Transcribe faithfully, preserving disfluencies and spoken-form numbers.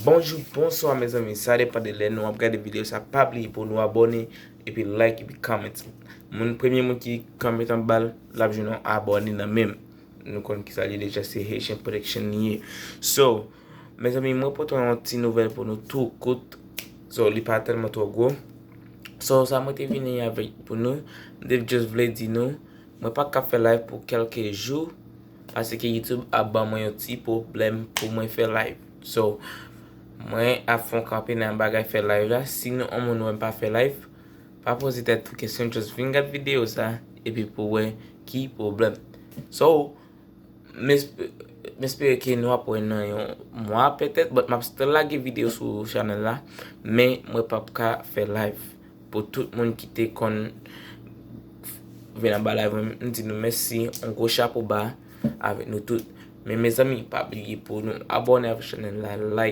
Bonjou, bonswa mezanmi, sa depann de lè nou ap gade videyo sa, pa bliye pou nou abòne, epi like, epi comment. Moun, premye moun ki comment anba l, l ap jwenn yon abòne nan men m. Nou konn ki sa li deja, se Haitian Production li ye. So, mezanmi, mwen pote yon ti nouvèl pou nou tou kout. So, li pa tèlman twò gwo. So, sa mwen te vini avèk pou nou, m te just vle di nou, mwen pa ka fè live pou kèlke jou, paske YouTube ap ban mwen yon ti pwoblèm pou mwen fè live. So, mwen ap fè yon kanpe nan bagay fè live la. Si nou yon moun wè m pa fè live, pa poze tèt ou kesyon, just vin gad videyo sa, epi pou wè ki pwoblèm. So, m esp- m espere ke nou ap wè nan yon mwa petèt, but m ap still lage videyo sou chanèl la, men mwen p ap ka fè live. Pou tout moun ki te konn vin anba live mwen, m di nou mèsi, yon gwo chapo ba avèk nou tout. Men mezanmi, pa bliye pou nou abòne avèk chanèl la, like,